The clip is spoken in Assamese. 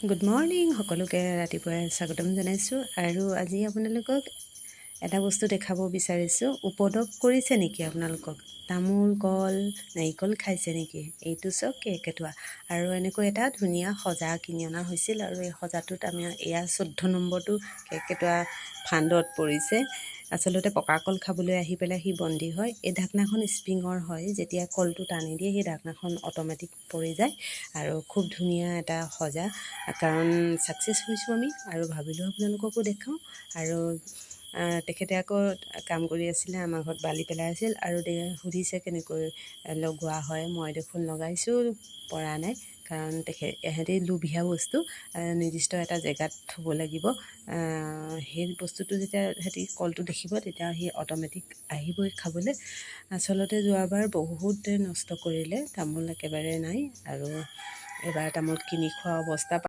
গুড মৰ্ণিং সকলোকে, ৰাতিপুৱাই স্বাগতম জনাইছোঁ। আৰু আজি আপোনালোকক এটা বস্তু দেখাব বিচাৰিছোঁ। উপদ্ৰৱ কৰিছে নেকি আপোনালোকক? তামোল, কল, নাৰিকল খাইছে নেকি? এইটো চাওক, কেৰ্কেটুৱা। আৰু এনেকৈ এটা ধুনীয়া সজা কিনি অনা হৈছিল আৰু এই সজাটোত আমি এয়া 14 নম্বৰটো কেৰ্কেটুৱা ফান্দত পৰিছে। আচলতে পকা কল খাবলৈ আহি পেলাই সি বন্দী হয়। এই ঢাকনাখন স্প্ৰিঙৰ হয়, যেতিয়া কলটো টানি দিয়ে সেই ঢাকনাখন অট'মেটিক পৰি যায়। আৰু খুব ধুনীয়া এটা সজা, কাৰণ ছাকচেছ হৈছোঁ আমি আৰু ভাবিলোঁ আপোনালোককো দেখাওঁ। আৰু তেখেতে আকৌ কাম কৰি আছিলে, আমাৰ ঘৰত বালি পেলাই আছিল আৰু সুধিছে কেনেকৈ লগোৱা হয়। মই দেখোন লগাইছোঁ, পৰা নাই, কাৰণ এহেঁতি লোভীয়া বস্তু, নিৰ্দিষ্ট এটা জেগাত থ'ব লাগিব। সেই বস্তুটো যেতিয়া সিহঁতি কলটো দেখিব, তেতিয়া সি অট'মেটিক আহিবই খাবলৈ। আচলতে যোৱাবাৰ বহুত নষ্ট কৰিলে, তামোল একেবাৰে নাই আৰু এইবাৰ তামোল কিনি খোৱা অৱস্থা।